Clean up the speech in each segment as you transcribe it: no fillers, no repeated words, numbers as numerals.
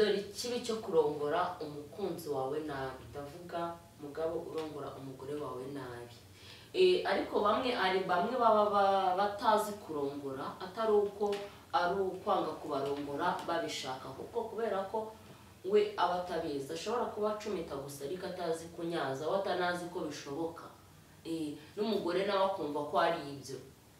Dore ikibi cyo kurongora umukunzi wawe nabi, ndavuga mugabo urongora umugore wawe nabi. Ariko bamwe ari bamwe baba batazi kurongora, atari uko ari ukwanga kubarongora babishaka, kuko kubera ko we aba atabizi, ashobora kuba acumita gusa ariko atazi kunyaza, we atanazi ko bishoboka. N'umugore nawe akumva ko ari ibyo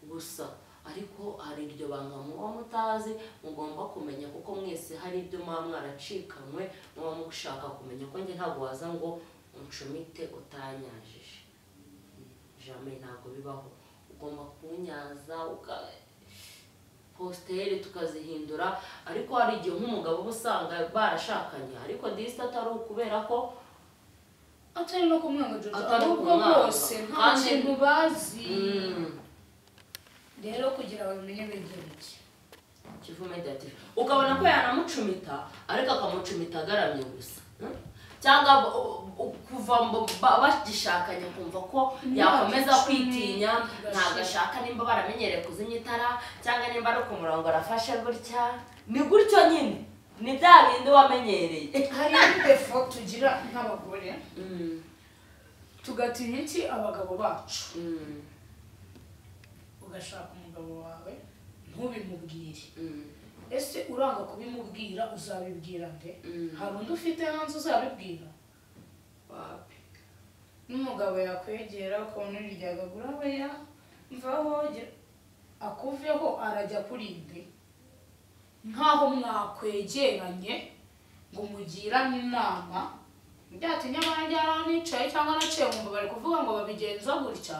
gusa, ariko hari iryo banga muba mutazi mugomba kumenya, kuko mwese hari ibyo muba mwaracikanywe muba mushaka kumenya. Ko njye ntabwo waza ngo uncumite utanyajije, jamais, ntabwo bibaho. Ugomba kunyaza positeri tukazihindura. Ariko hari igihe nk'umugabo uba usanga barashakanye, ariko disi atari ukubera ko atari no kumwanga Jojo, ahubwo bose nta kintu bazi. Rero kugira babimenye begera iki Kivu Media TV, ukabona ko yanamucumita ariko akamucumita agaramye gusa, cyangwa kuva bagishakanye kumva ko yakomeza kwitinya, ntagashaka nimba baramenyereye kuzimya itara, cyangwa nimba ari kumurongo arafashe gutya, ni gutyo nyine, ni bya bindi wamenyereye. Hari defo tugira nk'abagore, tugatinya iki abagabo bacu. Ugashaka umugabo wawe ntubimubwire. Ese uranga kubimubwira uzabibwira nde? Hari undi ufite hanze uzabibwira? Wapi. N'umugabo yakwegera ukabona uryagagura, oya mvaho, akuveho, arajya kuri nde? Nkaho mwakwegeranye ngo mugirane inama. Byatinya abana nicaye cyangwa naciye nkumva bari kuvuga ngo babigenza gutya,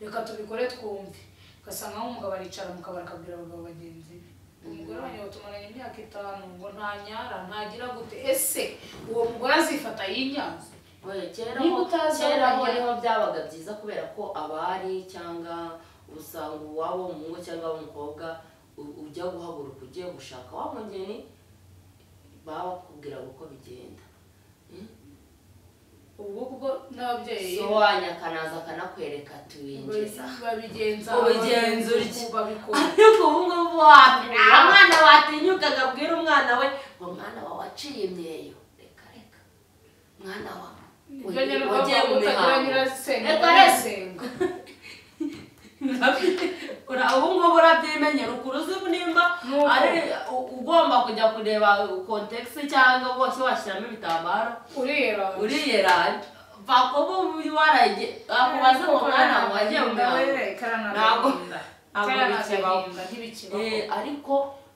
reka tubikore twumve. Ugasanga nk'umugabo aricara mu kabari akabwira abagabo bagenzi be, umugore wanjye batumaranye imyaka 5 ngo ntanyara ntagira gute. Ese uwo mugore azifata yinyaza? Kera ho niho byabaga byiza, kubera ko abari cyangwa usanga uwabo umuhungu cyangwa umukobwa ujya guhaguruka ugiye gushaka wa mugeni, baba bakubwira uko bigenda. Ubwo ubwo n'ababyeyi so wanyakanaza akanakwereka tuwinjiza babigenza ubigenza utya, ariko ubu ngubu wapi, nta mwana watinyuka akabwira umwana we ngo mwana wawe waciye imyeyo, reka reka mwana wawe wagiye mu mihango, reka reka. Ubu ngubu urabyimenyera ukuru, uzi nimba ari ugomba kujya kureba kontekisi cyangwa bose washyiramo ibitambaro, uriyera bakuba waragiye akubaze ngo mwana wawe wagiye mu mihango, ntabwo bikibaho.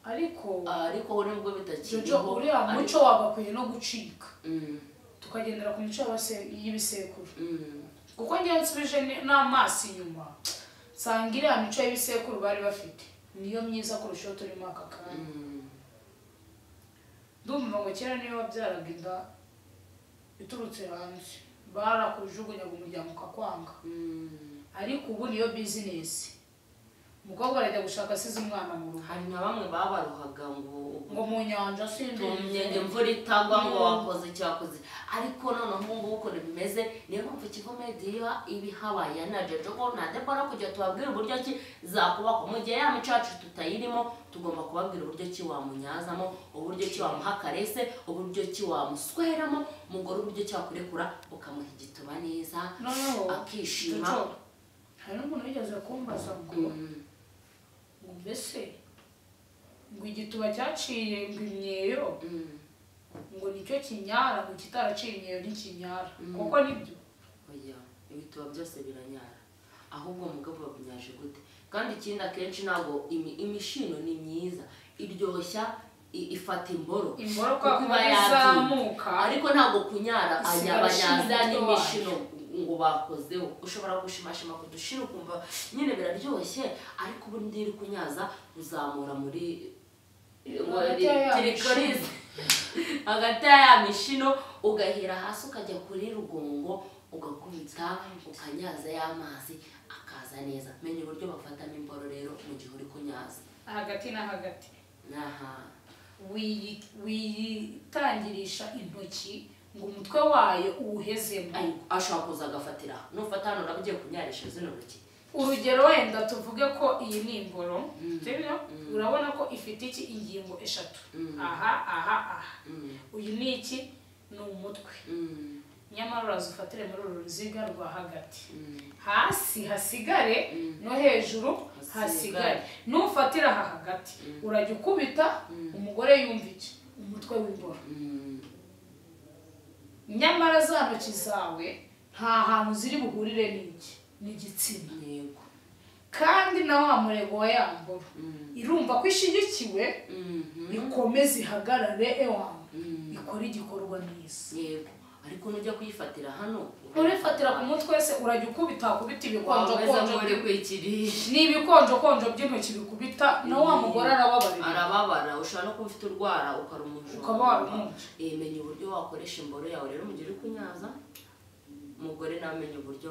Ariko nubwo bitakiriho, uriya muco wagakwiye no gucika, tukagendera ku mico y'ibisekuru. Kuko njyewe nsubije n'amaso inyuma, nsanga iriya mico y'ibisekuru bari bafite niyo myiza kurushaho turimo aka kanya. Ndumva ngo kera niyo wabyaraga inda iturutse hanze barakujugunyaga umuryango ukakwanga, ariko ubu niyo bizinesi. Umukobwa arajya gushaka asize umwana mu rugo. Hari na bamwe babaruhaga ngo mu nyanja sindumye imvura itagwa ngo wakoze icyo wakoze, ariko noneho ubu ngubu ukuntu bimeze, niyo mpamvu Kivu Media iba ihabaye na Jojo na Debora kugira tubabwire uburyo ki zakubakwa. Mu gihe ya mico yacu tutayirimo, tugomba kubabwira uburyo ki wamunyazamo, uburyo ki wamuha karese, uburyo ki wamusweramo umugore, uburyo ki wakurekura ukamuha igituba neza akishima. Hari n'umuntu wigeze kumbaza ngo mbese ngo igituba cyaciye ngo imyeyo ngo nicyo kinyara, ngo kitaraciye imyeyo ntikinyara. Kuko nibyo? Oya, ibituba byose biranyara, ahubwo mugabo babinyaje gute? Kandi ikindi akenshi ntabwo imishino ni myiza, iryoshya, ifata imboro kuko iba yazamuka, ariko ntabwo kunyara abanyaza n'imishino ngo bakozeho. Ushobora gushimashima kudushira ukumva nyine biraryoshye, ariko ubundi iri kunyaza uzamura muri tirikorize hagati ya mishino, ugahera hasi ukajya kuri rugongo ugakubita ukanyaza y'amazi akaza neza. Menya uburyo bafatamo imboro rero mu gihe uri kunyaza hagati na hagati. Aha wiyitangirisha intoki ngo umutwe wayo uwuhezemo, ashobora kuza agafatira. Nufata hano uraba ugiye kunyarisha zino ntoki Urugero wenda tuvuge ko iyi ni imboro, sibyo? Urabona ko ifite iki ingingo eshatu. Aha aha aha. Uyu ni iki? Ni umutwe. Nyamara urazufatire muri uru ruziga rwa hagati. Hasi hasigare no hejuru hasigare. Nufatira aha hagati urajya ukubita umugore yumva iki? Umutwe w'imboro. Nyamara za ntoki zawe nta hantu ziri buhurire n'iki? N'igitsina. Yego. Kandi na wa murego wa ya mboro irumva ko ishigikiwe ikomeze ihagarare ewa ikora igikorwa neza. Yego. Ariko nujya kuyifatira hano urifatira ku mutwe se urajya ukubita kubita ibikonjo konjo ni ibikonjo konjo by'intoki bikubita na wa mugore arababarira. Arababara. Ushobora no kuba ufite urwara ukarumujomba. Ukaba warumuje. Menya uburyo wakoresha imboro yawe rero mugire kunyaza. Umugore namenye uburyo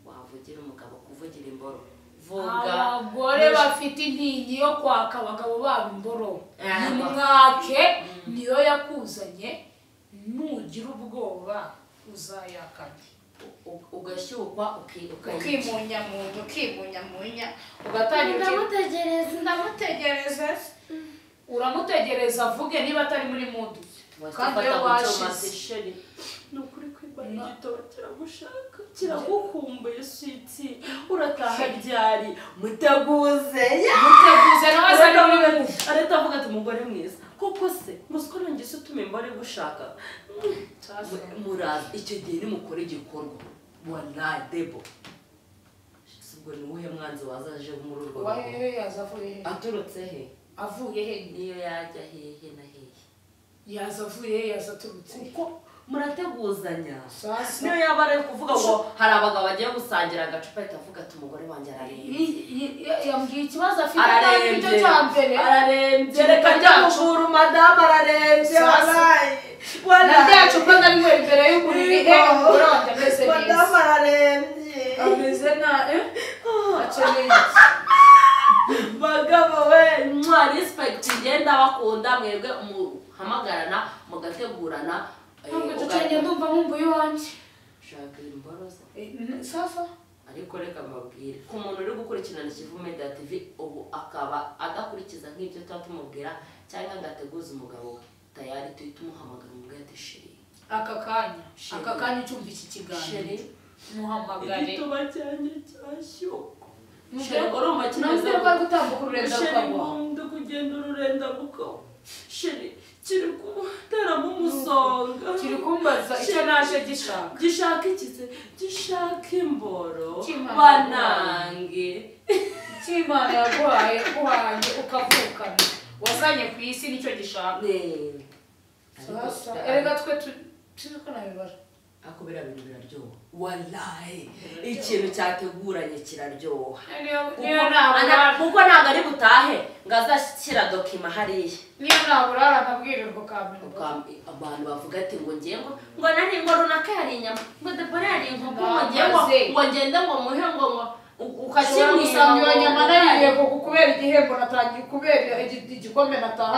wavugira umugabo kuvugira imboro. Vuga. Abagore bafite intinyi yo kwaka abagabo babo imboro. Nimwake niyo yakuzanye, nugira ubwoba uzayakane. Ugashyukwa ukimunyamunya ukimunyamunya ugatangira ndamutegereza uramutegereza avuge niba atari muri mudu kandi iyo washize nukuri kwibara igitoro kiragushaka kiragukumbuye switi urataha ryari muteguze muteguze nawe azari muri mudu areta avuga ati umugore mwiza koko se musiko nongese utuma imboro igushaka muraza icyo gihe nimukora igikorwa wallahi debo ubwo ni uwuhe mwanzi wazaje muri urwo rugo aturutse he avuye he niyo yajya hehe na hehe yaza avuye he yaza aturutse kuko murateguzanya niyo yaba ari kuvuga ngo hari abagabo bagiye gusangira agacupa ahita avuga ati umugore wanjye ararembye yambwiye ikibazo afite kandi nicyo cya mbere ararembye reka njya kuvura madamu ararembye wallahi na rya cupa ndarinywera imbere y'uburiri umugore wanjye ameze neza madamu ararembye ameze nabi akeneye bagabo we mwa respect ngenda bakunda mwebwe muhamagarana mugategurana. Ntabwo tucenye ndumva nkumbuye iwanjye shaka imboro sasa. Ariko reka mbabwire ku muntu uri gukurikirana Kivu Media TV ubu akaba adakurikiza nk'ibyo tuba tumubwira cyangwa ngo ateguze umugabo we tayari tuhita umuhamagara umubwire ati sheri aka kanya ucyumva iki kiganiro muhamagare igituba cyanjye cyashyuka sheri urumva kimeze ko ari gutambuka ururenda rukagwa ndi kugenda ururenda rukagwa sheri kiri kuteramo umusonga kiri kumbaza icyo naje gishaka gishaka iki se gishaka imboro banange cy'Imana yaguhaye uhange ukavukana wazanye ku isi nicyo gishaka. Erega twe tuzi ko nabibara ako biriya bintu biraryoha wallahi ikintu cyateguranye kiraryoha kuko ntabwo ari butahe ngo azashyira dokima hariya niyo naburara akabwirirwa ukamenya abantu bavuga ati ngo ngiye ngo nari ngo runaka yari inyama ngo Debora yari inkoko ngo ngiye ngo ngende ngo muhe ngo ukakimwira iyo nyama nariye kubera igihembo natangiye kubera igikombe nataha.